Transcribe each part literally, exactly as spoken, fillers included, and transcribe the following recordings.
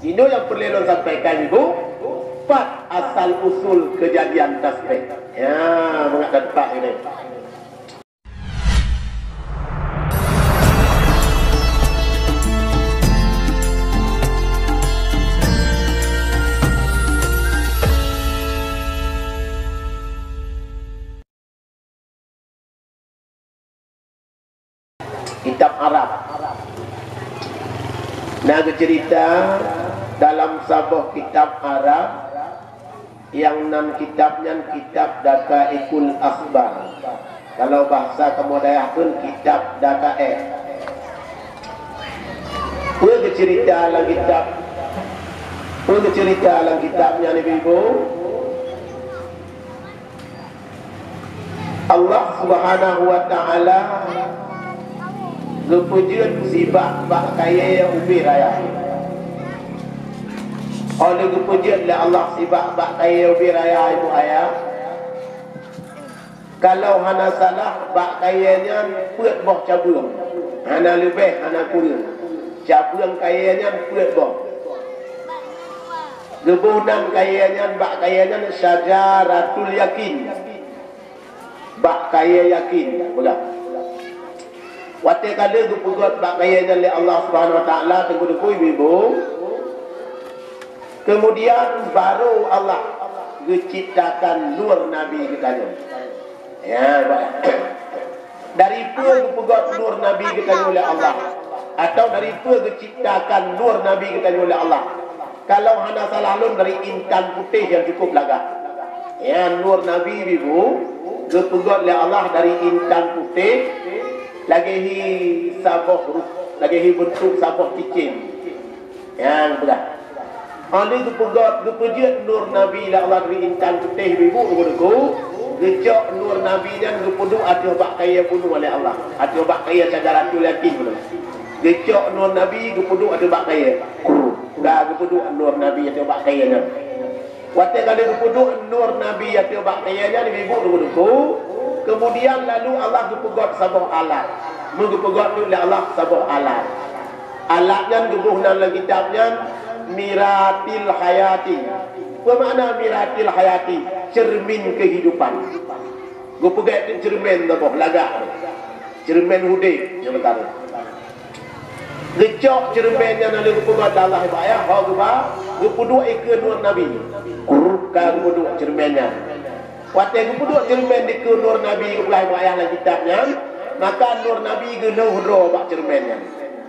Inoe nyang peureulée lôn sampaikan, Ibu, pat asal usul keujadian tasbih. Ya, mangat that teupah ini. Kitab Arab. Na geuceurita dalam saboh kitab Arab, nyang nan kitab nyan kitab Daqaiqul Akhbar. Kalau bahasa kamoe dayah pun kitab Daqaiq. Peue geuceurita lam kitab? Peue geuceurita lam kitab nyan, Ibu-ibu? Allah Subhanahu wa Ta'ala geupeujeuet sibak bak kayée ubé raya. Óh lheueh geupeujeuet lé Allah sibak bak kayée ubé raya, ibu ayah, kalau hana salah, bak kayée nyan peuet boh cabeueng, hana leubeh, hana kureueng. Cabeueng kayée nyan peuet boh. Geuboh nan kayée nyan, bak kayée nyan Syajaratul Yakin. Bak kayée yakin, peugah. Watée ka lheueh geupeugét bak kayée nyan lé Allah Subhanahu wa Ta'ala, teungku-teungku, ibu-ibu, keumudian barô Allah geuciptakan nur Nabi geutanyoe. Ya, baik. Dari peue geupeugét nur Nabi geutanyoe lé Allah? Atau dari peue geuciptakan nur Nabi geutanyoe lé Allah? Kalau hana salah lôn, dari intan putéh nyang cukup lagak. Ya, nur Nabi, ibu, geupeugét lé Allah dari intan putéh, lagée hi saboh ru-, lagée hi beuntuk saboh cicém. Nyang peugah. Óh lheueh geupeugét, geupeujeuet nur Nabi lé Allah dari intan putéh, ibu-ibu, teungku-teungku, geucok nur Nabi nyan geupeuduek ateueh bak kayée bunoe lé Allah, ateueh bak kayée Syajaratul Yakin bunoe. Geucok nur Nabi geupeuduek ateueh bak kayée. Ka geupeuduek nur Nabi ateueh bak kayée nyan. Watée ka lheueh geupeuduek nur Nabi ateueh bak kayée nyan, ibu-ibu, teungku-teungku, keumudian lalu Allah geupeugét saboh alat. Meugeupeugét lé Allah saboh alat. Alat nyan geuboh nan lam kitab nyan Miratil Hayati. Peue makna Miratil Hayati? Ceureumen keuhidupan. Geupeugét ceureumen saboh lagak. Ceureumen udeb nyang meukaru. Geucok ceureumen nyan laju geupeugét lé Allah bak ayah, ho geuba, geupeuduek ikeue nur Nabi. Kruk ka geupeuduek ceureumen nyan. Watée geupeuduek ceureumen dikeue nur Nabi geupeugah bak ayah lam kitab nyan, maka nur Nabi geulhôh droe bak ceureumen nyan.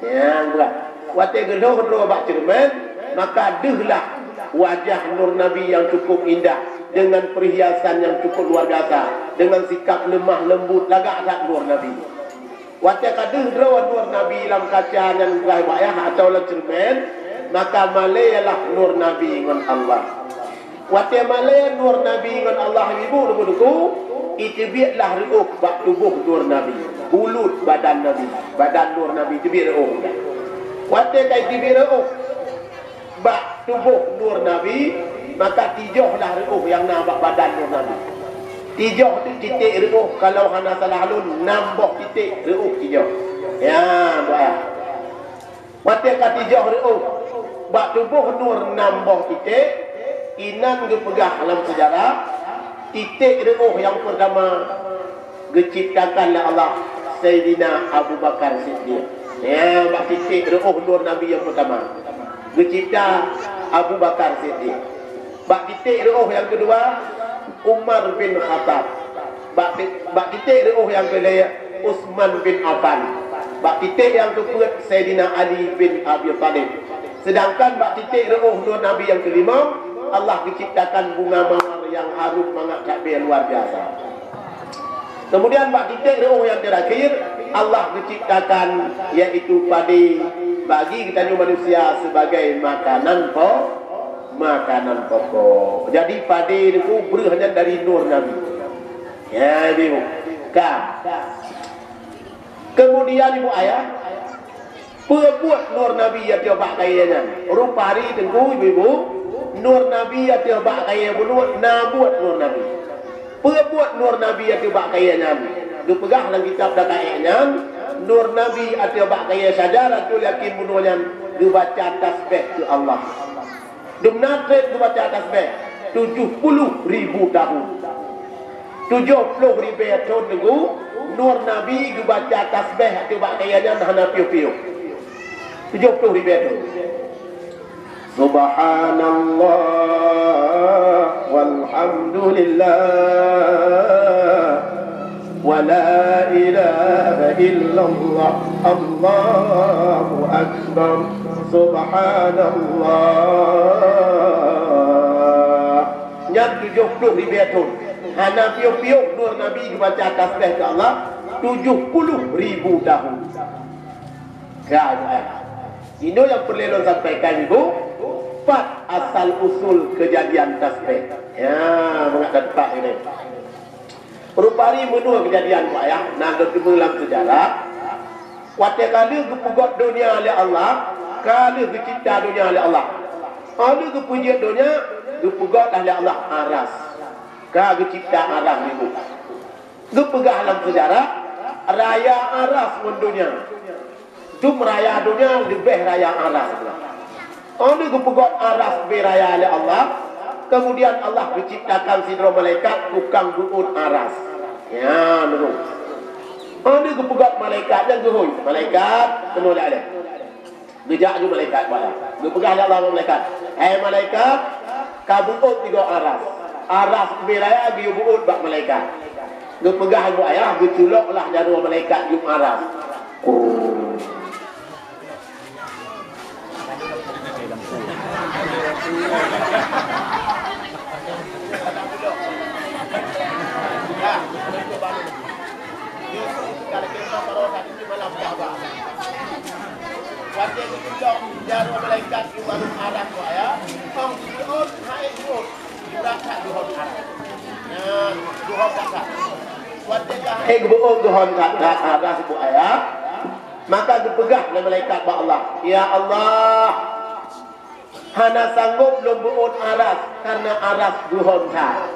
Nyang peugah. Watée geulhôh droe bak ceureumen, maka deuhlah wajah nur Nabi nyang cukup indah, dengan perhiasan nyang cukup luar biasa, dengan sikap lemah lembut lagak that nur Nabi. Watée ka deuh droe nur Nabi lam kaca nyang geupeugah bak ayah atawa lam ceureumen, maka malée lah nur Nabi ngon Allah. Watée malée nur Nabi ngon Allah, ibu, teungku-teungku, iteubiet lah reuôh bak tuboh nur Nabi, bulut badan Nabi, badan nur Nabi teubiet reuôh. Watée ka iteubiet reuôh bak tuboh nur Nabi, maka tijoh lah reuôh nyang na bak badan nur Nabi. Tijoh tu titék reuôh, kalau hana salah lôn, nam boh titék reuôh tijoh. Ya, buah. Watée ka tijoh reuôh bak tuboh nur nam boh titék, inan geupeugah lam seujarah, titék reuôh nyang peurtama geuciptakan lé Allah Saidina Abu Bakar Siddiq. Ya, bak titék reuôh nur Nabi nyang peurtama geucipta Abu Bakar Siddiq. Bak titék reuôh nyang keudua, Umar bin Khattab. Bak ti-, bak titék reuôh nyang keulhèe, Utsman bin Affan. Bak titék nyang keupeuet, Saidina Ali bin Abi Thalib. Seudangkan bak titék reuôh nur Nabi nyang keulimong, Allah geuciptakan bunga mawar nyang harum mangat that bèe luar biasa. Keumudian bak titék reuôh nyang teurakhir, Allah geuciptakan, yaitu padé, bagi geutanyoe manusia sibagai makanan po-, makanan pokok. Jadi, padé nyoe breuh nyan dari nur Nabi. Ya, ibu. Ka. Keumudian, ibu ayah, peue buet nur Nabi ateueh bak kayèe nyan? Rupa hari teungku, ibu-ibu, nur Nabi ateueh bak kayèe bunoe na buet nur Nabi. Peue buet nur Nabi ateueh bak kayèe nyan? Geupeugah lam kitab Daqaiq nyan, nur Nabi ateueh bak kayèe Syajaratul Yakin bunoe nyan geubaca tasbih keu Allah. Dum na treb geubaca tasbeh tujoh ploh ribu tahun. Tujoh ploh ribée thon Teungku, Nur Nabi geubaca tasbeh ateueh bak kayée nyan hana piôh-piôh. Tujoh ploh ribée thon. Subhanallah, walhamdulillah, wa la ilaha illallah, Allahu akbar, subhanallah. Nyan tujoh ploh ribée thon. Hana piôh-piôh Nur Nabi geubaca tasbeh keu Allah tujoh ploh ribu tahun. Ka, eh. Inoe nyang peureulée lôn sampaikan, Ibu, pat asal usul keujadian tasbeh. Ya, mangat that teupah ini. Rupari meunoe keujadian, Bu Ayah, na geuteumeung lam seujarah. Watée ka lheueh geupeugét donya lé Allah, ka lheueh geucipta donya lé Allah. Óh lheueh geupeujeuet donya, geupeugét lah lé Allah aras. Ka geucipta aras, Ibu. Geupeugah lam seujarah, raya aras ngon donya. Dum raya donya leubeh raya aras. Óh lheueh geupeugét aras beu raya lé Allah, kemudian Allah geuciptakan sidroe malaikat tukang beuôt aras. Ya, nyoe. Óh lheueh geupeugét malaikat nyang geuhôi, malaikat keunoe lé aleh. Geujak ju malaikat bak Allah. Geupeugah lé Allah bak malaikat, "Hai malaikat, ka beuôt tigoe aras. Aras ubé raya geuyue beuôt bak malaikat." Geupeugah lé Bu Ayah, geuculok lah jaroe malaikat yum aras. Krrrr. Watée geupeulok jaroe malaikat di barôh aras, Bu Ayah, óh geubeuôt, hai geuôt, geurak that geuhon aras. Nyan, geuhon that. Watée ka hai geuôt geuhon that, that aras, Bu Ayah, maka geupeugah lé malaikat bak Allah, "Ya Allah, hana sanggob lôn beuôt aras, kareuna aras geuhon that."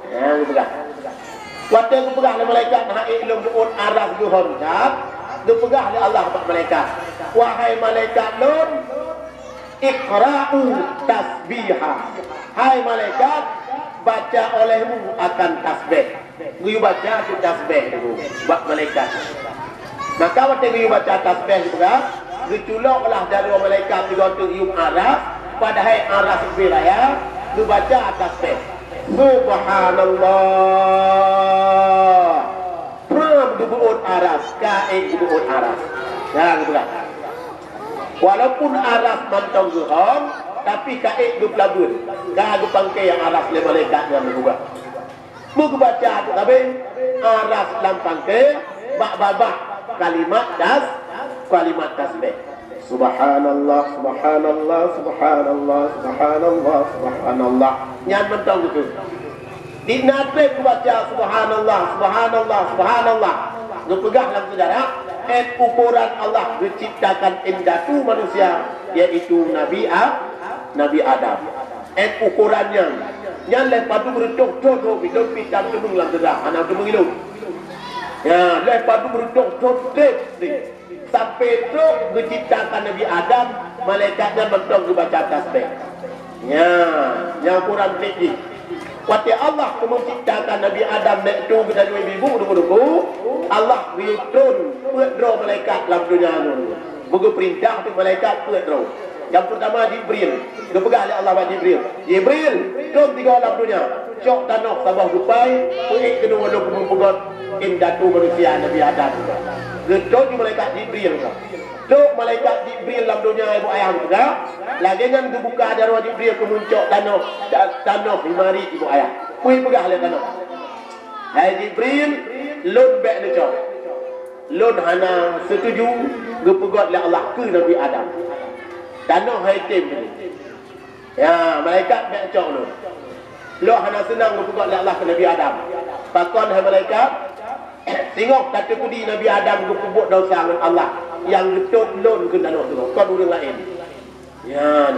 Nyan geupeugah. Watée geupeugah lé malaikat, "Hana ék lôn beuôt aras geuhon that," geupeugah lé Allah bak malaikat, "Wahai malaikat lôn, iqra'u tasbiha." Hai malaikat, baca olehmu akan tasbeh. Geuyue baca tasbeh dulu bak malaikat. Maka watée geuyue baca tasbeh juga, geuculok lah jaroe malaikat sigoe teuk yum aras, padahai aras ubé raya, geubaca tasbeh. Subhanallah. Pram geubeuôt aras, ka ék geubeuôt aras. Ka geupeugah. Walaupun aras mantong geuhon, tapi ka ék geupeulabeuen. Ka geupangke nyang aras lé malaikat nyan geupeugah. Meugeubaca teuk sabe, aras lam pangke, bak babah kalimat tas-, kalimat tasbeh. Subhanallah, subhanallah, subhanallah, subhanallah, subhanallah. Nyan mantong geupeugah. Di na treb geubaca subhanallah, subhanallah, subhanallah. Geupeugah lam seujarah, ék ukoran Allah geuciptakan indatu manusia, yaitu Nabi A-, Nabi Adam. Ék ukoran nyan, nyan lheueh padub reutôh thon ho, ilôn pih tam teumeung lam seujarah, hana teumeung ilôn. Ya, lheueh padub reutôh thon treb. Sampai trok geuciptakan Nabi Adam, malaikat nyan mantong geubaca tasbeh. Nya, nyang kurang treb jih. Watée Allah menciptakan Nabi Adam bak tu geutanyoe ibu-ibu, Allah geutron peuet droe malaikat lam donya nyoe. Beugeupeurintah keu malaikat peuet droe. Nyang peurtama Jibril, geupeugah lé Allah bak Jibril, "Jibril, tron tigoe lam donya, cok tanoh saboh geupai, peuék keunoe lôn keumeung peugét indatu manusia Nabi Adam." Geutron ju malaikat Jibril ka. Trok malaikat Jibril lam donya, ibu ayah geupeugah, lagée nyan geubuka jaroe Jibril keumeung cok tanoh, ta-, tanoh di marit ibu ayah. Peue peugah lé tanoh? "Hai Jibril, lôn bék neucok. Lôn hana seutuju geupeugét lé Allah keu Nabi Adam. Tanoh hai tem teuh." Ya, malaikat bék cok lôn. Lôn hana seunang geupeugét lé Allah keu Nabi Adam. Pakon hai malaikat? Singoh ka teukeudi Nabi Adam geupeubuet desya ngon Allah nyang geutot lôn keu tanoh singoh, kon ureuëng laén. Nyan,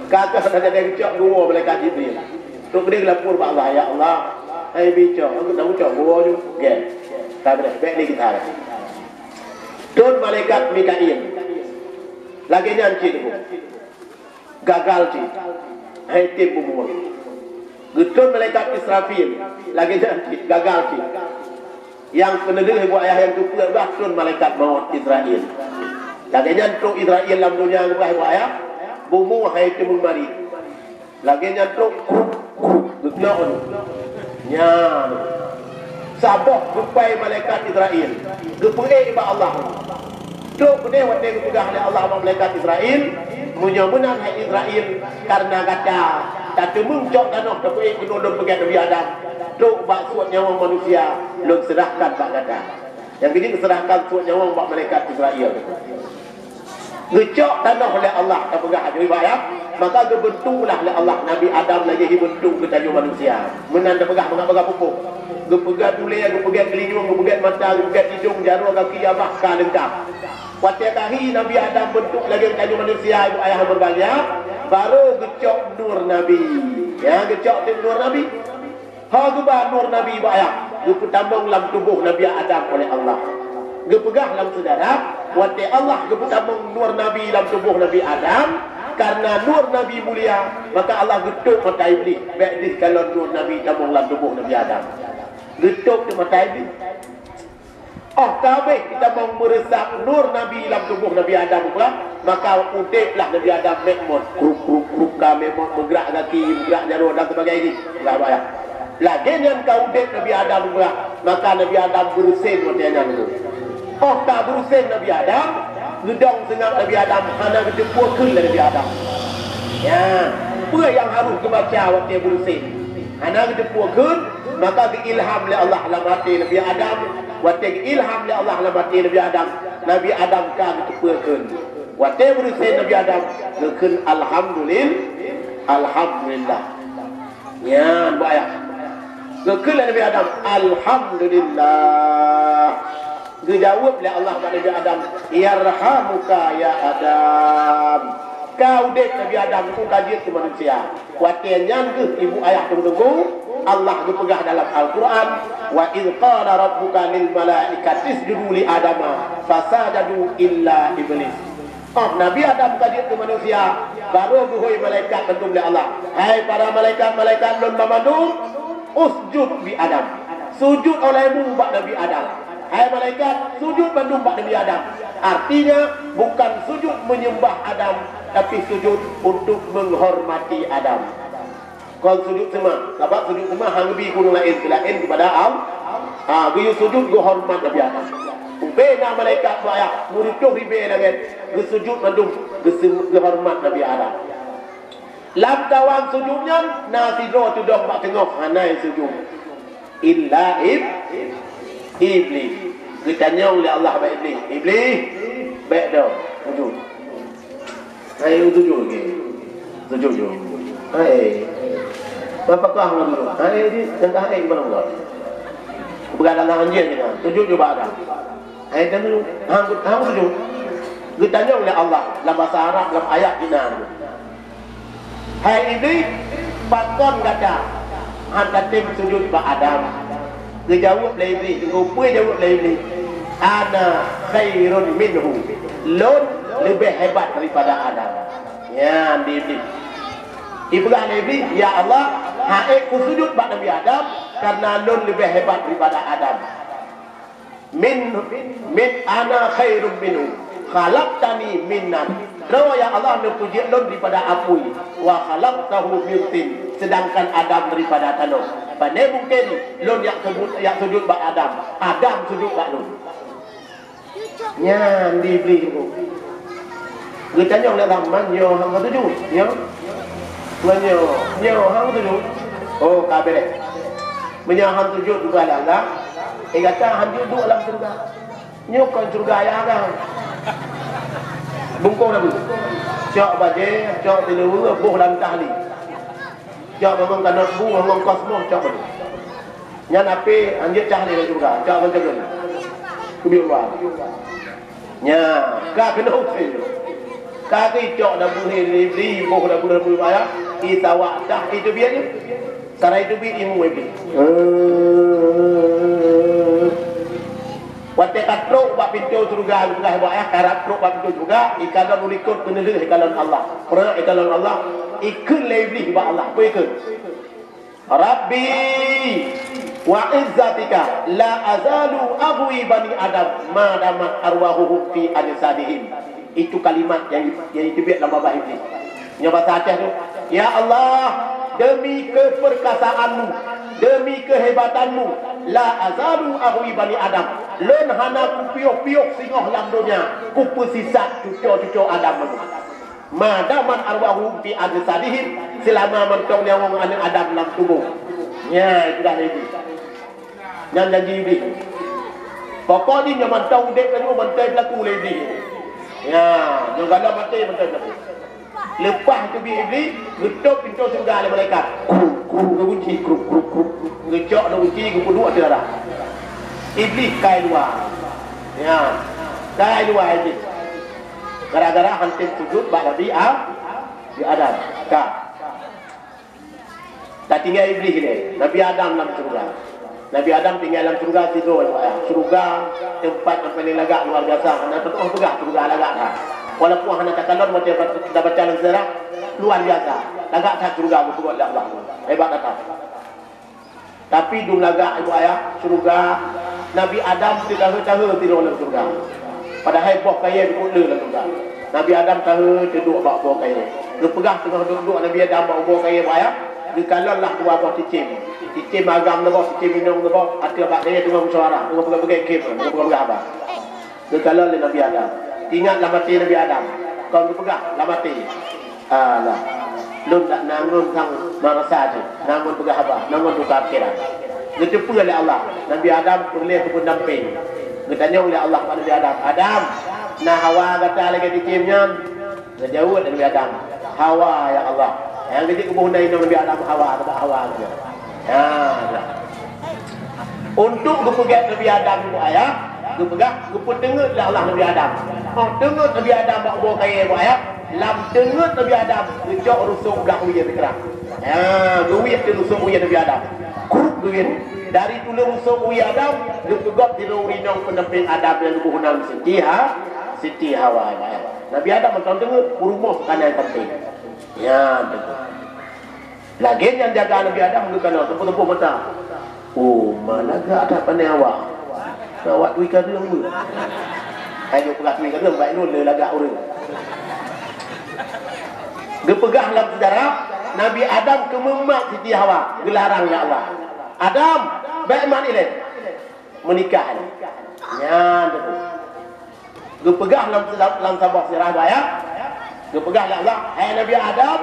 ka keuh hana jadi geucok geuwoe malaikat Jibril. Trok keudeh geulapor bak Allah, "Ya Allah, hai bi cok, aku tahu cok geuwoe ju." Gét. Ka beureh, bék lé geutarek. Tron malaikat Mikail. Lagée nyan cit, gagal cit. Hai tem bumoe. Geutron malaikat Israfil, lagée nyan cit, gagal cit. Nyang keuneulheueh ibu ayah nyang teupeu bah tron malaikat maut Israel. Lagée nyan trok Israel lam donya geubah ibu ayah, bumoe hai teumeung marit. Lagée nyan trok kruk, kruk, geuknok. Nyan. Saboh geupai malaikat Israel geupeuék bak Allah. Trok keudeh watée geupeugah lé Allah bak malaikat Israel, "Meunyoe meunan hai Israel, kareuna gata tateumeung cok tanoh tapeuék keunoe lôn peugét Nabi Adam, trok bak suet nyawöng manusia lôn seurahkan bak gata." Nyang keujeuet geuseurahkan suet nyawöng bak malaikat Israel. Geucok tanoh lé Allah, tapeugah ajoe bak ayah, maka geubeuntuklah lé Allah Nabi Adam lagée jibeuntuk geutanyoe manusia. Meunan tapeugah mangat peugah pupuk. Geupeugét ulée, geupeugét geulinyueng, geupeugét mata, geupeugét idong, jaroe, gaki, abah, ka leungkab. Watée tahi Nabi Adam beuntuk lagée geutanyoe manusia, ibu ayah meubahgia, barô geucok nur Nabi. Ya, geucok teuk nur Nabi. Ho geuba nur Nabi bak ayah, geupeutamong lam tuboh Nabi Adam oleh Allah. Geupeugah lam seujarah, watée Allah geupeutamong nur Nabi lam tuboh Nabi Adam, kareuna nur Nabi mulia, maka Allah geutôb mata Iblih, bék deuh kalon nur Nabi tamong lam tuboh Nabi Adam. Geutôb teuk mata Iblih. Óh ka habéh geutamong meureusap nur Nabi lam tuboh Nabi Adam, maka udeb lah Nabi Adam, méh mot, kruk, kruk, kruk, ka méh mot, meugrak gaki, meugrak jaroe dan sebagainya. Lah, bah, ya. Lagée nyan ka udeb Nabi Adam, bah, maka Nabi Adam beureusen watée nyan tu. Óh ka beureusen Nabi Adam, geudong seungab Nabi Adam, hana geuteupeue kheun lé Nabi Adam. Ya, peue nyang harôh geubaca watée beureusen? Hana geuteupeue kheun, maka geuilham lé Allah lam até Nabi Adam. Watée geuilham lé Allah lam até Nabi Adam, Nabi Adam ka geuteupeue kheun. Watée beureusen Nabi Adam, geukheun alhamdulil-, alhamdulillah. Nyan, bah, ya. Geukheun lé Nabi Adam, alhamdulillah. Geujaweueb lé Allah bak Nabi Adam, "Yarhamuka ya Adam." Ka udeb Nabi Adam, ka jeuet keu manusia. Watée nyan geuh ibu ayah teungku, Allah geupeugah dalam Al-Qur'an, "Wa idz qala rabbuka lil malaikati isjudu li Adama fasajadu illa iblis." Óh Nabi Adam ka jeuet keu manusia, barô geuhôi malaikat mandum lé Allah, "Hai para malaikat-malaikat lôn banmandum, usjud bi Adam." Sujut olehmu bak Nabi Adam. Hai malaikat, sujut bandum bak Nabi Adam. Artinya, bukan sujud menyembah Adam, tapi sujud untuk menghormati Adam. Kon sujut seumah, sabab sujut seumah hana geubi keu ureuëng laén, keu laén keupada Allah. Ha, geuyue sujut geuhoreumat Nabi Adam. Ubé na malaikat buaya, meureutoh ribée langét, geusujut mandum, geuseu-, geuhoreumat Nabi Adam. Lam kawang sujut nyan, na sidroe teudong bak teungoh, hana sujut. Illa ib-, Iblih. Geutanyong lé Allah bak Iblih, "Iblih, bék dong, sujut." Hai, sujut lagi. Sujut ju. Hai. Bapa kah ngon sujut. Hai, di tengah hai, bang Allah. Bukan dalam anjing ni, sujut ju bak Adam. Hai, dan tu, hang, hang sujut. Geutanyong lé Allah, lam bahasa Arab, lam ayat jinan. "Hai Iblih, pakon gata hana tatem sujut bak Adam?" Geujaweueb lé Iblih, geupeu jaweueb lé Iblih, "Ana khairun minhu." Lôn leubeh hebat daripada Adam. Nyan di Iblih. Ipeugah lé Iblih, "Ya Allah, hana ék kusujut bak Nabi Adam, karena lôn leubeh hebat daripada Adam." Min, min ana khairum minhu, khalaqtani min nar. Droe ya Allah neupeujeuet lôn daripada apui, wa khalaqtahu min tin, sedangkan Adam daripada tanoh. Pane mungkin lôn jak sujut, jak sujut bak Adam, Adam sujut bak lôn. Nyan di Iblih tu. Geutanyong lé Allah, "Man nyoe hana sujut?" Nyoe? "Man nyoe, nyoe hana sujut?" Oh, ka beres. Meunyoe hana sujut keubah Allah, eh, gata hana duek lam syeuruga. Nyoe kon syeuruga ayah gata. Bungkôh dah bu. Cok bajée, cok tileue, boh lam tahli. Cok bangon kanot bu, bangon kosmos, cok bajée. Nyan api anjeuk cah lé juga, cok bangon tegun. Kubi Allah. Nya, ka keunoe ukeue. Ka geucok dan beuhe Iblih, boh dan beuhe beuhe ayah, isawak dah itu biet ni. Sarai itu biet ilmu Iblih. Watée ka trok bak pintoe syeuruga, syeuruga bak ayah, karab trok bak pintoe syeuruga, ikalon ulikot keuneulheueh ikalon Allah. Peureuk ikalon Allah. Ikheun lé Iblih bak Allah, peue ikheun? "Rabbi wa izzatika la azalu aghwi bani Adam ma damat arwahuhum fi ajsadihim." Itu kalimat yang, yang jiteubiet lam babah Iblih. Nyoe basa Aceh tu, "Ya Allah, demi keupeurkasaanmu, demi keuhebatanmu, la azalu aghwi bani Adam, lôn hana kupiôh-piôh singoh lam donya kupeusisat cuco-cuco Adam nyoe. Ma damat arwahuhum fi ajsadihim, seulama mantong nyawöng aneuëk Adam lam tuboh." Nyan, itu dah lé jih. Nyan janji Iblih. Pokok jih nyoe mantong udeb tanyoe bantai beulaku lé Iblih. Ya, nyoe galak maté bantai beulaku. Leupah teubiet Iblih, geutôp pintoe syeuruga lé malaikat. Kruk, kruk, geukunci, kruk, kruk, kruk. Geucok lé kunci, geupeuduek ateueh darah. Iblih kai luwa. Ya, kai luwa Iblih. Gara-gara hana tem sujud bak Nabi A-, Nabi Adam. Ka. Tatinggai Iblih lé, Nabi Adam lam syeuruga. Nabi Adam tinggai lam syeuruga sidroe, ya. Syeuruga teumpat nyang paleng lagak luar biasa, hana teupeugah syeuruga lagak that. Walaupun hana takalon, watée tabaca lam sejarah, luar biasa. Lagak that syeuruga geupeugah lé Allah. Hebat that. Tapi dum lagak, ibu ayah, syeuruga, Nabi Adam teukahe-kahe sidroe lam syeuruga. Padahai boh kayée dikeue le lam syeuruga. Nabi Adam kahe teuduek bak boh kayée. Geupeugah teungoh duek-duek Nabi Adam bak boh kayée, ibu ayah, geukalon lah dua boh cicém. Cicém agam saboh, cicém inong saboh, ateueh bak kayée teungoh meusyawara, teungoh peugah-peugah khém, teungoh peugah-peugah haba. Geukalon lé Nabi Adam. Ingat lam até Nabi Adam. Kon geupeugah lam até, "Alah, lôn dak na ngon sang marasa jih, na ngon peugah haba, na ngon tuka pikiran." Geuteupeue lé Allah, Nabi Adam peureulée keu peundampéng. Geutanyong lé Allah bak Nabi Adam, "Adam, na hawa gata lagée cicém nyan?" Geujaweueb lé Nabi Adam, "Hawa, ya Allah." Nyang geujeuet geuboh na inong Nabi Adam, Hawa, sabab Hawa geuh. Ya, ya. Untuk geupeugét Nabi Adam, ibu ayah, geupeugah, geupeuteungeut lé Allah Nabi Adam. Oh, teungeut Nabi Adam bak boh kayée, ibu ayah, lam teungeut Nabi Adam, geucok rusok blah wie sikrah. Ha, geuwiet di rusok wie Nabi Adam. Kruk geuwiet. Dari tuleueng rusok wie Adam, geupeugét di ureuëng inong peundampéng Adam nyang geuboh nan Siti Ha-, Siti Hawa, ibu ayah. Nabi Adam mantong teungeut, peurumoh seukana nyang penting. Ya, teungeut. Lagée nyan jaga Nabi Adam geukalon teupeu-teupeu mata. Oh, ma lagak that pané awak. Awak tui kareueng beuh. Hai nyoe peugah tui kareueng, baik lôn le lagak ureuëng. Geupeugah lam seujarah, Nabi Adam keumeumat Siti Hawa, geularang lé Allah. "Adam, bék mat ilée." Meunikah nyan. Nyan teupeu. Geupeugah lam, lam saboh sirah dua ayat. Geupeugah lé Allah, "Hai Nabi Adam,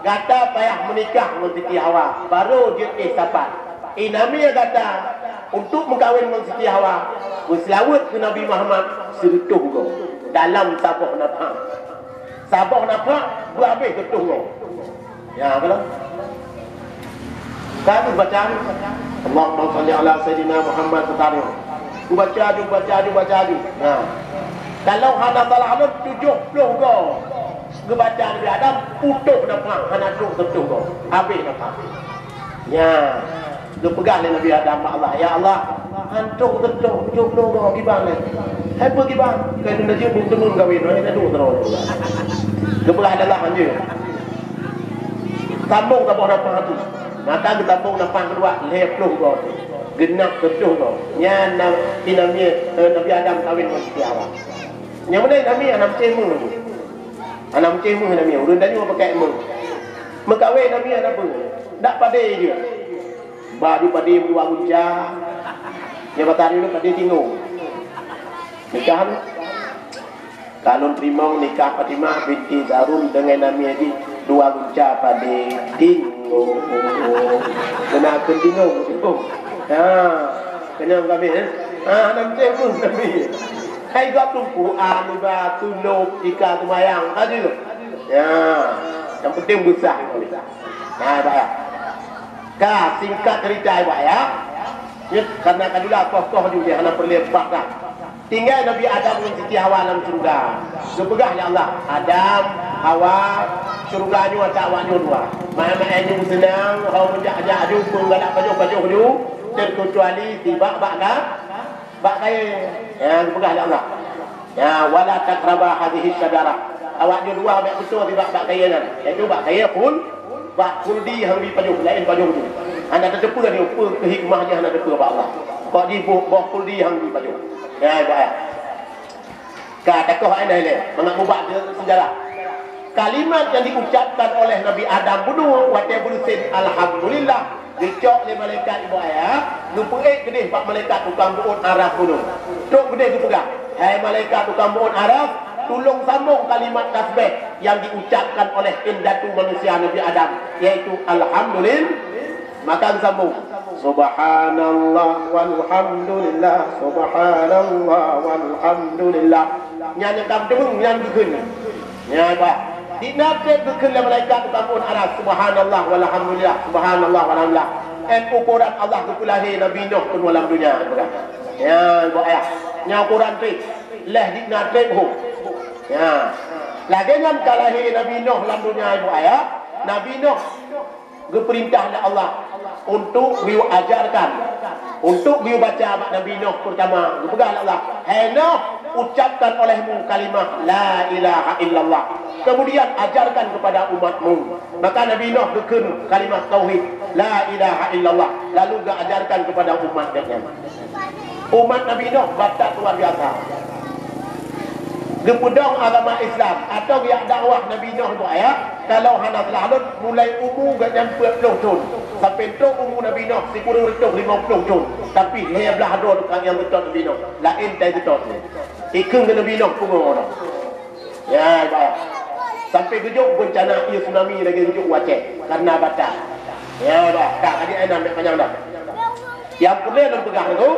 gata payah meunikah ngon Siti Hawa, barô jeuet éh sapat. Inamié gata untuk meukawen ngon Siti Hawa, meuseulaweuet keu Nabi Muhammad sireutôh goe dalam saboh nafah." Saboh nafah beuhabéh reutôh goe. Ya, kan? Kan baca, "Allahumma shalli ala Sayyidina Muhammad," teuka nyoe. Geubaca aju, baca aju, baca aju. Nah. Kalau hana salah lôn, tujoh ploh goe geubaca Nabi Adam, putôh nafah, hana trok reutôh goe. Habéh nafah. Nya, geupeugah lé Nabi Adam bak Allah, "Ya Allah, han trok reutôh, tujoh ploh goe kiban lé." "Hai peue kiban?" "Keu lôn jeuet meuteumé kawen, hai na duek droe." Geupeugah lé Allah, "Han jeuet." Sambong saboh nafah tu. Maka geusambong nafah keudua, lhèe ploh goe. Geunap reutôh goe. Nyan na, inamié, eh, Nabi Adam kawin ngon Siti Hawa. Nyang meunan inamié hana meucéh meuh. Hana meucéh meuh inamié. Ureueng tanyoe pakai meuh. Meukawen inamié hana peue. Dak padé jeuet. Baju padé dua gunca. Nyang basa nyoe padé tingong. Nikah. Ka lôn teurimong nikah Fatimah binti Zarun deungon namié jih dua gunca padé tingong. Beuna kheun tingong. Ha. Keunong kami, eh? Ha, hana meucéh pun kami. Hai gop tumpu, ah, luba, tulop, ika, seumayang. Ha, jeuet. Ya. Nyang penting beusah kami. Nah, Pak, ya. Ka, singkat cerita, Pak, ya. Ya, karena ka dula koh-koh ju, ya, hana peureulèe bak dah. Tinggai Nabi Adam ngon Siti Hawa lam syeuruga. Geupeugah lé Allah, "Adam, Hawa, syeuruga nyoe ata awak nyoe dua. Maén-maén nyoe meuseunang, ho meujak-jak ju, peue galak pajoh-pajoh ju, teukecuali sibak bak ka, bak kayèe." Ya, geupeugah lé Allah. Ya, "Wala taqraba hadhihi syajarah." Awak nyoe dua bèk beutôi sibak bak kayèe nyan, yaitu bak kayèe khul-, bak khuldi nyang di pajoh, laén pajoh tu. Hana tateupeue nyoe peue keu hikmah jih, hana tateupeue bak Allah. Kok jiboh boh khuldi nyang di pajoh. Ya, ibu ayah. Ka takoh ai nai lé, mangat mubak seujarah. Kalimat nyang diucapkan oleh Nabi Adam bunoe watèe beuleusen, "Alhamdulillah," geucok lé malaikat ibu ayah, geupeuék keudéh bak malaikat tukang beuôt aras bunoe. Trok keudéh geupeugah, "Hai malaikat tukang beuôt aras, tulông sambông kalimat tasbih nyang diucapkan oleh indatu manusia Nabi Adam, yaitu alhamdulil-," Maka geusambông, "Subhanallah walhamdulillah, subhanallah walhamdulillah." Nyan nyang ka meuteumèe nyan geukheun. Nyan bah. Di na trép geukheun lé malaikat tukang beuôt aras, "Subhanallah walhamdulillah, subhanallah walhamdulillah." Ên ukoran Allah geupeulahé Nabi Nuh keunoe lam dônya, geupeugah. Ya, ibu ayah. Nyan ukoran trép. Lheuh di na trép hom. Ya. Lagèe nyan ka lahé Nabi Nuh lam dônya, ibu ayah. Nabi Nuh geupeurintah lé Allah untuk geuyue ajarkan, untuk geuyue baca bak Nabi Nuh. Peurtama, geupeugah lé Allah, "Hai Nuh, ucapkan olehmu kalimah la ilaha illallah. Kemudian ajarkan kepada umatmu." Maka Nabi Nuh geukheun kalimat tauhid, la ilaha illallah, lalu geuajarkan kepada umat geuhnyan. Umat Nabi Nuh batat luar biasa. Geupeudong agama Islam atau geujak dakwah Nabi Nuh, ibu ayah, kalau hana salah lôn, mulai umu geuhnyan peuet ploh thon sampai trok umu Nabi Nuh sikureueng reutôh limong ploh thon. Tapi lhèe blaih droe tukang nyang seutôt Nabi Nuh, laén tai seutôt nyan. Ikheun keu Nabi Nuh pungo droe. Ya, ibu ayah. Sampai geujok beuncana ié tsunami lagèe geujok u Aceh, karena batat. Ya, ibu ayah. Ka, lagèe nyan, bèk panyang dah. Nyang peureulèe lôn peugah lagèe,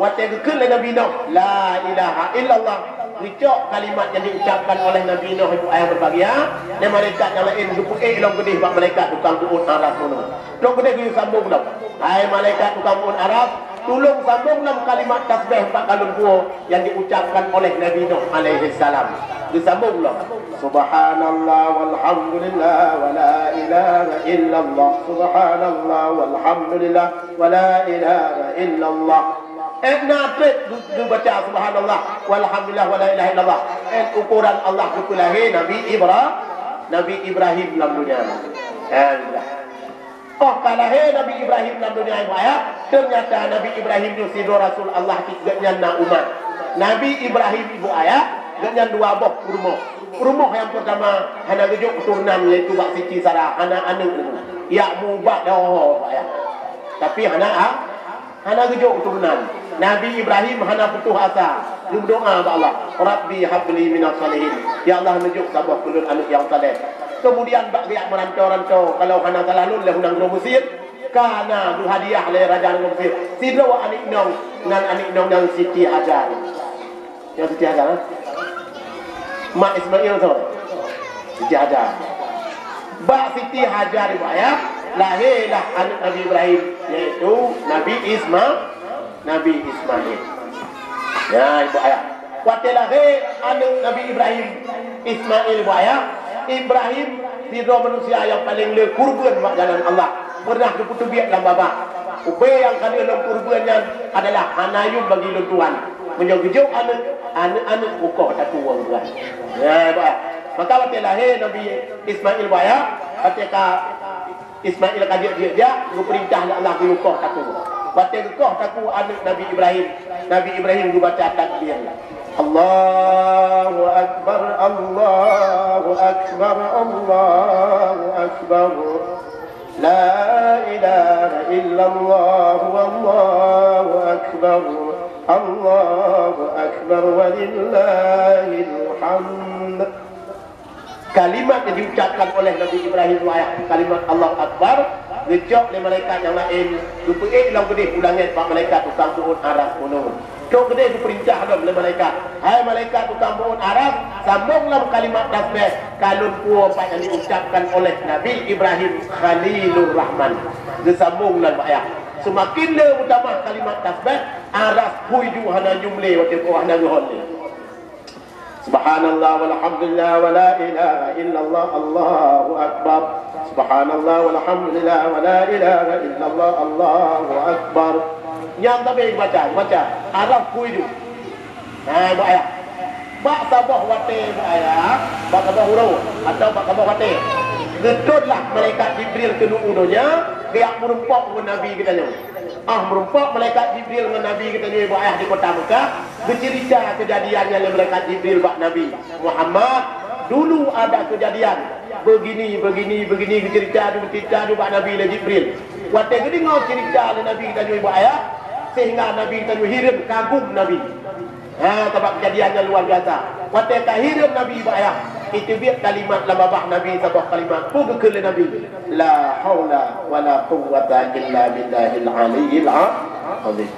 watèe geukheun lé Nabi Nuh, "La ilaha illallah," geucok kalimat nyang diucapkan oleh Nabi Nuh, ibu ayah berbahagia, lé malaikat nyang laén geupeuék lom keudéh bak malaikat tukang beuôt aras bunoe. Trok keudéh geuyue sambông lom, "Hai malaikat tukang beuôt aras, tulông sambông lom kalimat tasbih bak kalon puwoe nyang diucapkan oleh Nabi Nuh alaihissalam." Geusambông lom, "Subhanallah walhamdulillah wa la ilaha illallah, subhanallah walhamdulillah wa la ilaha illallah." Ên na trép geu-, geubaca subhanallah walhamdulillah wa la ilaha illallah. Ên ukoran Allah geupeulahé Nabi Ibra-, Nabi Ibrahim lam dônya. Ên. Óh ka lahé Nabi Ibrahim lam dônya, ibu ayah, teunyata Nabi Ibrahim nyoe sidroe rasul Allah, geuhnyan na umat. Nabi Ibrahim, ibu ayah, geuhnyan dua boh peurumoh. Peurumoh nyang peurtama hana geujok keuturonan, yaitu bak Siti Sarah, hana aneuk lom. Jak meuubat dua ho, ibu ayah. Tapi hana a-, hana geujok keuturonan. Nabi Ibrahim hana putôh asa, geumeudoá bak Allah, "Rabbi habli minas shalihin." Ya Allah, neujok saboh keu lôn aneuk nyang saleh. Kemudian bak geujak meurantô-rantô, kalau hana salah lôn, lé u nanggroe Mesir, ka na geuhadiah lé raja nanggroe Mesir sidroe aneuk inong, nan aneuk inong nyan Siti Hajar. Nyang Siti Hajar, ha? Mak Ismail tu. Siti Hajar. Bak Siti Hajar, ibu ayah, lahé lah aneuk Nabi Ibrahim, yaitu Nabi Isma-, Nabi Ismail. Ya, ibu ayah. Watèe lahé aneuk Nabi Ibrahim, Ismail, ibu ayah, Ibrahim sidroe manusia nyang paleng le kurban bak jalan Allah. Pernah geupeuteubiet lam babah. Ubé nyang ka lheueh lom kurban nyan adalah hana yum bagi lôn tuan. Meunyoe geujok aneuk, aneuk-aneuk beukoh takue ureueng tuan. Ya, ibu ayah. Maka watèe lahé Nabi Ismail, ibu ayah, watèe ka Ismail ka jeuet-jeuet jak, geupeurintah lé Allah geuyue koh takue. Watèe geukoh takue aneuk Nabi Ibrahim, Nabi Ibrahim geubaca takbir. Allahu Akbar, Allahu Akbar, Allahu Akbar. La ilaha illallah, wallahu akbar, Allahu akbar, walillahil hamd. Kalimat nyang diucapkan oleh Nabi Ibrahim, ibu ayah, kalimat Allahu Akbar, geucok lé malaikat nyang laén, geupeuék lom keudéh u langét bak malaikat tukang beuôt aras bunoe. Trok keudéh geupeurintah lom lé malaikat, "Hai malaikat tukang beuôt aras, sambông lom kalimat tasbih kalon puwoe pat nyang diucapkan oleh Nabi Ibrahim Khalilur Rahman." Geusambông lom, ibu ayah. Seumaken le meutamah kalimat tasbih, aras phui ju hana nyoe lé watèe nyoe hana geuhon lé. Subhanallah walhamdulillah wa la ilaha illallah, Allahu akbar. Subhanallah walhamdulillah wa la ilaha illallah, Allahu akbar. Nyang tabe baca, baca. Arab kui ju. Nah, ibu ayah. Bak saboh watée, Ibu Ayah, bak saboh uroe atau bak saboh watée, geutônlah malaikat Jibril keuneuk u donya, geujak meurumpok ngon Nabi geutanyoe. Ah, meurumpok malaikat Jibril ngon Nabi geutanyoe, Ibu Ayah, di kota Mekah, geuceurita keujadian nyan lé malaikat Jibril bak Nabi, "Muhammad, dulu ada kejadian begini, begini, begini," geuceurita, geuceurita bak Nabi lé Jibril. Watée geudeungoe ceurita lé Nabi geutanyoe, Ibu Ayah, sehingga Nabi geutanyoe hireuen, kagum Nabi. Ha, sabab keujadian nyang luar biasa. Watée ka hireuen Nabi, Ibu Ayah, iteubiet kalimat lam babah Nabi, saboh kalimat. Peue geukheun lé Nabi? "La haula wala quwwata illa billahil aliyyil azim."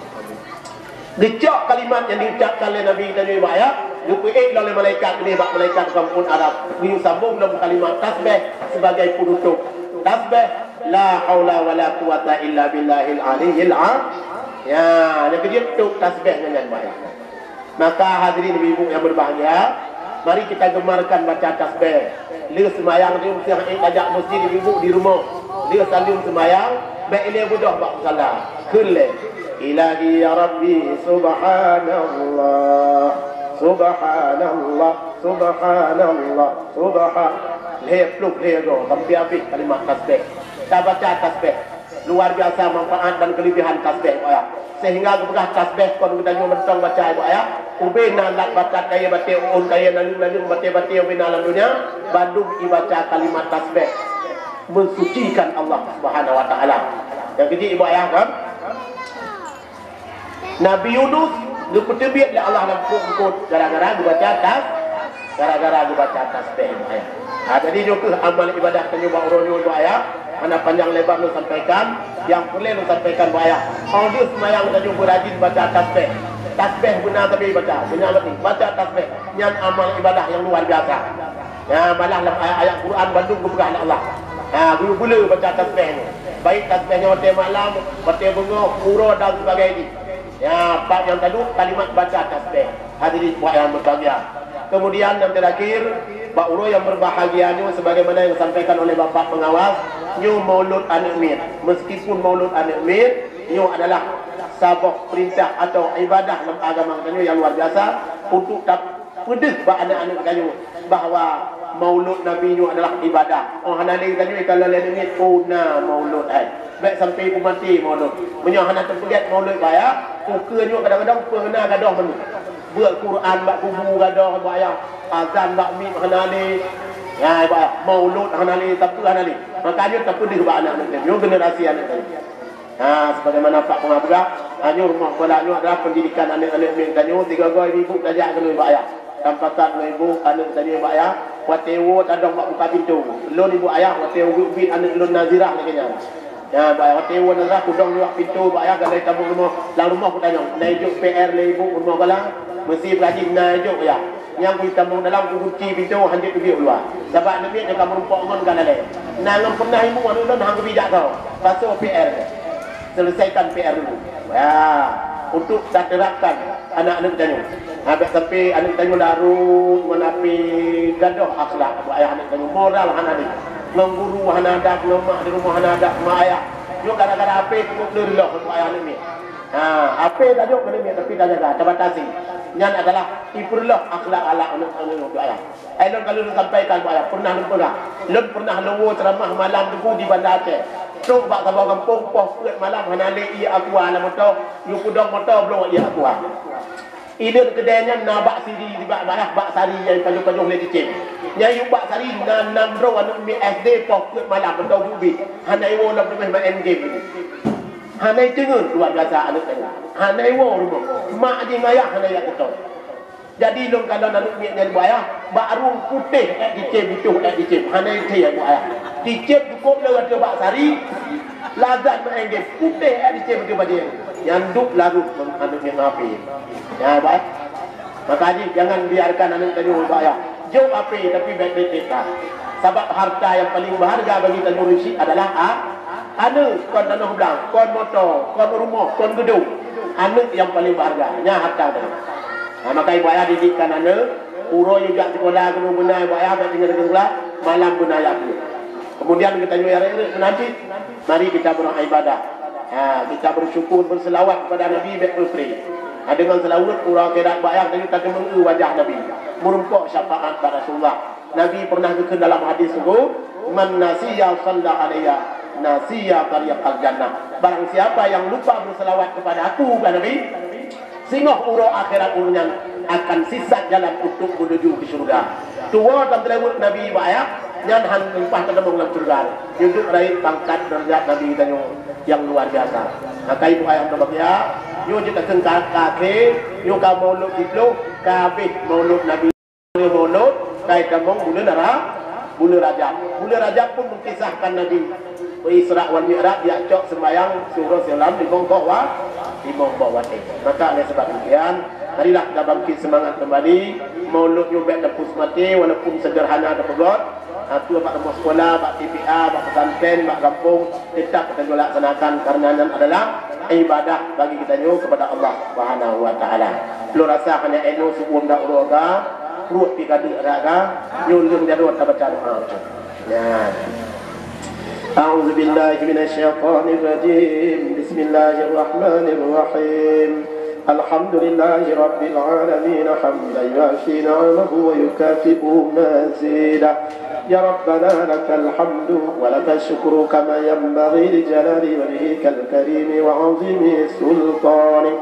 Geucok kalimat nyang diucapkan lé Nabi geutanyoe, Ibu Ayah, geupeuék lom lé malaikat nibak malaikat kampung Arab. Geuyue sambong lom kalimat tasbih sibagai peunutôp. Tasbih, "La haula wala quwwata illa billahil aliyyil a-," ya, nyang keujeuet tôp tasbih nyan, Ibu Ayah. Maka hadirin ibu-ibu yang berbahagia, mari kita gemarkan baca tasbih. Lheueh seumayang, lheueh tajak masjid ibu-ibu di rumoh. Lheueh saleuem seumayang, bèk ilèe beudôh bak musala. Kheun lé, "Ilahi ya Rabbi, subhanallah, subhanallah, subhanallah, subha-," lhèe ploh lhèe go, sampai habéh kalimat tasbih. Tabaca tasbih. Luar biasa manfaat dan kelebihan tasbih, Ibu Ayah. Sehingga geupeugah tasbih kon geutanyoe mantong baca, Ibu Ayah. Ubé na lat batat kayèe batèe, uôn kayèe, naleueng-naleueng batèe-batèe ubé na lam donya, bandum ibaca kalimat tasbih. Mensucikan Allah Subhanahu wa Taala. Nyang keujeuet, Ibu Ayah, kan? Nabi Yunus geupeuteubiet lé Allah lam pruet eungkôt gara-gara geubaca tas-, gara-gara geubaca tasbih, Ibu Ayah. Ha, jadi nyoe kheueh amal ibadah tanyoe bak uroe nyoe, Ibu Ayah. Hana panjang lebar lôn sampaikan, nyang peureulèe lôn sampaikan, Ibu Ayah. Óh lheueh seumayang tanyoe beurajin baca tasbih. Tasbih beuna sabe baca, beuna lom baca tasbih. Nyan amal ibadah nyang luar biasa. Ya, malah lam ayat-ayat Quran bandum geupeugah lé Allah. Ha, geuyue beu le baca tasbih nyoe. Baik tasbih nyoe watèe malam, watèe beungoh, uroe dan sebagainya. Ya, pat nyang taduek kalimat baca tasbih. Hadirin puak nyang berbahagia. Kemudian yang terakhir, bak uroe nyang berbahagia nyoe sebagaimana yang disampaikan oleh Bapak Pengawas, nyoe maulud aneuk miet. Meskipun maulud aneuk miet, nyoe adalah saboh perintah atau ibadah lam agama geutanyoe nyang luar biasa untuk tap-, peudeuh bak aneuk-aneuk geutanyoe bahwa maulud Nabi nyoe adalah ibadah. Oh, hana lé geutanyoe ka lheueh aneuk miet, oh, na maulud hai. Bèk sampai peumaté maulud. Meunyoe hana teupeugèt maulud, Ibu Ayah, ukeue nyoe kadang-kadang peue na gadôh meunyoe. Beuet Quran bak kubu gadôh, Ibu Ayah. Azan bak mik hana lé. Ya, Ibu Ayah, maulud hana lé, sapeue hana lé. Maka nyoe tapeudeuh bak aneuk-aneuk geutanyoe, generasi aneuk geutanyoe. Ha, sebagaimana Pak Pengaburak, ha, nyoe rumoh sekolah nyoe adalah pendidikan aneuk-aneuk miet tanyoe, tiga goe ibu tajak keunoe, Ibu Ayah. Tampakat ngon ibu, aneuk tanyoe, Ibu Ayah, watèe woe tadong bak muka pintoe. Lôn, Ibu Ayah, watèe ubit-ubit aneuk lôn Nazirah lagèe nyan. Ya, Ibu Ayah, watèe woe Nazirah kudong nibak pintoe, Ibu Ayah, galai tamong rumoh, lam rumoh kutanyong, "Na ijok P R lé ibu rumoh galang?" "Meusi peurajin na ijok, Yah." Nyang kutamong dalam, kukunci pintoe, hanjeuet kubiet u luwa. Sabab aneuk miet nyang ka meurumpok ngon ka lalè. Na ngon peunah ibu aneuk lôn han geubijak kau. Pasoe P R. Selesaikan P R dulu. Ya, untuk taterapkan aneuk-aneuk tanyoe. Ha, bèk sampai aneuk tanyoe larot ngon H P, gadôh akhlak bak ayah aneuk tanyoe. Moral hana lé. Ngon guru hana adab, ngon mak di rumoh hana adab, mak ayah. Nyoe gara-gara H P cukup leuloh bak ayah aneuk miet. Ha, H P tajok keu aneuk miet, tapi tajaga, tabatasi. Nyan adalah ipeureulôh akhlak-akhlak aneuk-aneuk bak ayah. Hai lôn ka lôn sampaikan bak ayah, pernah lôn peugah. Lôn pernah lôn woe ceuramah malam teungku di Banda Aceh. Trôk bak saboh gampông, poh peuet malam hana lé ié aqua lam moto, yue kudong moto bloe ié aqua. Ilôn keudè nyan na bak siri, bak, bak, bak sari nyang pajoh-pajoh lé cicém. Nyang yue bak sari na nam droe aneuk miet S D poh peuet malam mantong ubit. Hana iwoe lom leubeh main game. Hana iteungeut luar biasa aneuk nyan. Hana iwoe rumoh. Mak jih ngon ayah hana jak seutôt. Jadi lôn kalon aneuk miet nyan bak ayah, bak rueng putéh ék cicém, itoh ék cicém, hana ithèe bak ayah. Cicém cukôp le ateueh bak sari, lazat main game, putéh ék cicém ateueh bajèe. Nyan duek larot aneuk miet ngon H P. Ya, bak ayah. Maka jih jangan biarkan aneuk tanyoe bak ayah. Jok H P tapi bèk, bèk, bèk, bèk. Sabab harta yang paling berharga bagi tanyoe manusia adalah a-, aneuk, kon tanoh blang, kon moto, kon rumoh, kon geudong. Aneuk yang paling berharga, nyan harta tanyoe. Ha, maka ibu ayah didikkan aneuk, uroe yue jak sikola keunoe beuna ibu ayah, bèk tinggai sikola, malam beuna jak buet. Kemudian geutanyoe nyang rayeuk-rayeuk meunan cit, mari kita beribadah. Ha, kita bersyukur, berselawat kepada Nabi, bèk peupreh. Nah, deungon seulaweuet uroe akhirat bak ayah tanyoe tateumeung wajah Nabi, meurumpok syafaat bak Rasulullah. Nabi pernah geukheun dalam hadis teungku, "Man nasiya shalla alayya, nasiya tariqal jannah." Barang siapa yang lupa berselawat kepada aku, kata Nabi, singoh uroe akhirat ureuëng nyan akan sisat jalan untuk menuju ke syurga. Tuwoe tan teuraweuet Nabi bak ayah, nyan han leupah tateumeung lam syurga. Nyoe jeuet rayeuk pangkat deurajat Nabi tanyoe nyang luar biasa. Maka ibu ayah meubahagia, nyoe jeuet takheun ka, ka akhé, nyoe ka maulud siplôh, ka habéh maulud Nabi. Maulud, ka tamong buleuen Ra-, buleuen Rajab. Buleuen Rajab pun meukisahkan Nabi Isra wal Mi'raj, jak cok seumbahyang siuroe simalam limong boh wa-, limong boh watée. Maka oleh sebab demikian, marilah kita bangkit semangat kembali. Maulud nyoe bék tapeuseumati, walaupun sederhana tapeugot. Atau bak rumoh sekolah, bak T P A, bak pesantren, bak gampông, tetap kita laksanakan karena nyan adalah ibadah bagi kita nyoe kepada Allah Subhanahu wa Taala. Lôn rasa hana eno sebelum dak uroe ga, pruet pi gaduek raga, nyoe lheueh jaroe tabaca doa. Ya. أعوذ بالله من الشيطان الرجيم. بسم الله الرحمن الرحيم. الحمد لله رب العالمين، حمدا يوافي نعمه ويكافئ مزيده. يا ربنا لك الحمد ولك الشكر كما ينبغي لجلال وجهك الكريم وعظيم سلطانك.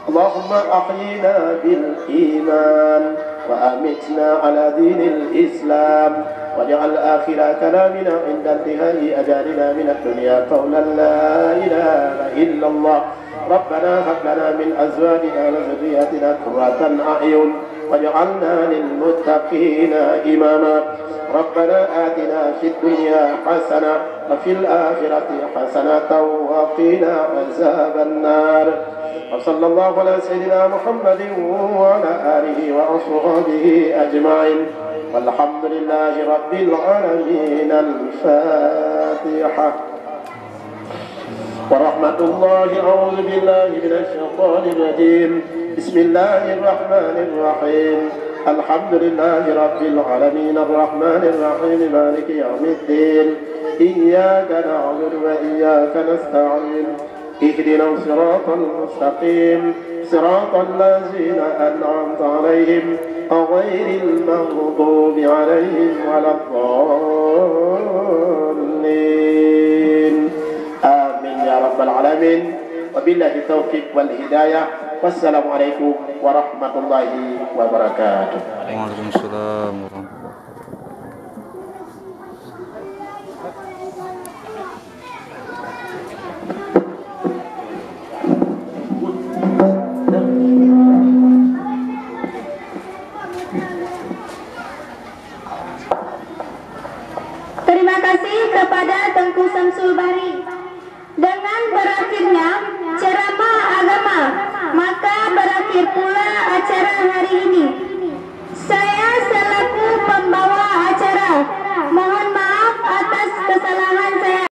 اللهم أحينا بالإيمان وأمتنا على دين الإسلام، واجعل آخر كلامنا عند انتهاء أجالنا من الدنيا قولا لا إله إلا الله. ربنا هب لنا من أزواجنا وذرياتنا قرة أعين واجعلنا للمتقين إماما. ربنا آتنا في الدنيا حسنة وفي الآخرة حسنة وقنا عذاب النار. وصلى الله على سيدنا محمد وعلى آله وأصحابه أجمعين. والحمد لله رب العالمين. الفاتحة. ورحمة الله، أعوذ بالله من الشيطان الرجيم. بسم الله الرحمن الرحيم. الحمد لله رب العالمين، الرحمن الرحيم، مالك يوم الدين. إياك نعبد وإياك نستعين. اهدنا الصراط المستقيم، صراط الذين أنعمت عليهم، غير المغضوب عليهم ولا الضالين. آمين يا رب العالمين. وبالله التوفيق والهداية. والسلام عليكم ورحمة الله وبركاته. Waalaikumsalam warahmatullahi wabarakatuh. Terima kasih kepada Teungku Samsul Bahri. Dengan berakhirnya ceramah agama, maka berakhir pula acara hari ini. Saya